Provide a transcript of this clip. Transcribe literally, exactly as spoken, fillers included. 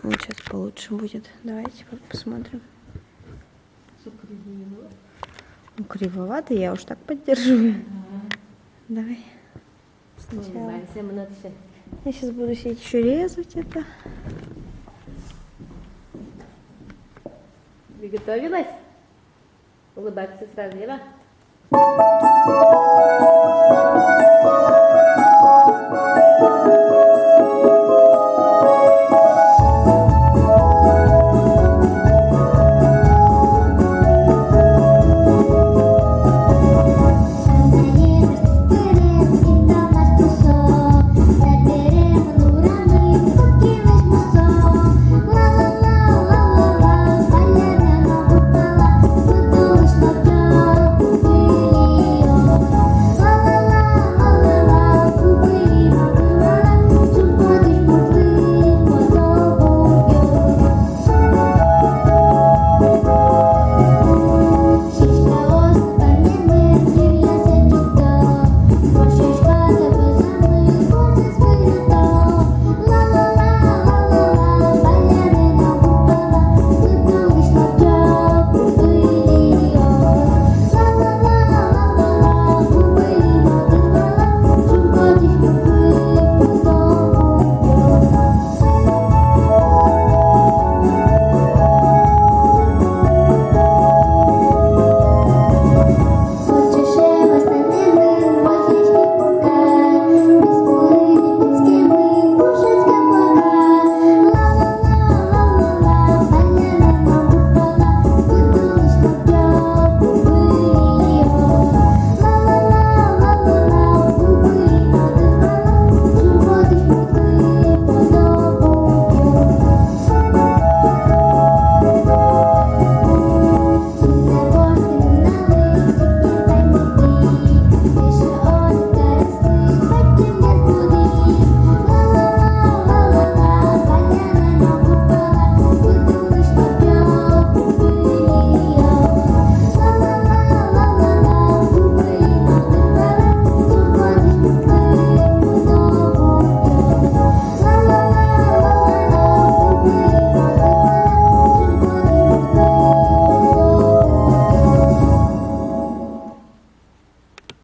Вот сейчас получше будет. Давайте по- посмотрим. Ну, кривовато, я уж так поддерживаю. Давай. Сначала. Улыбайся, молодцы. Я сейчас буду сидеть ещё резать это. Приготовилась? Улыбаться сразу, Ева.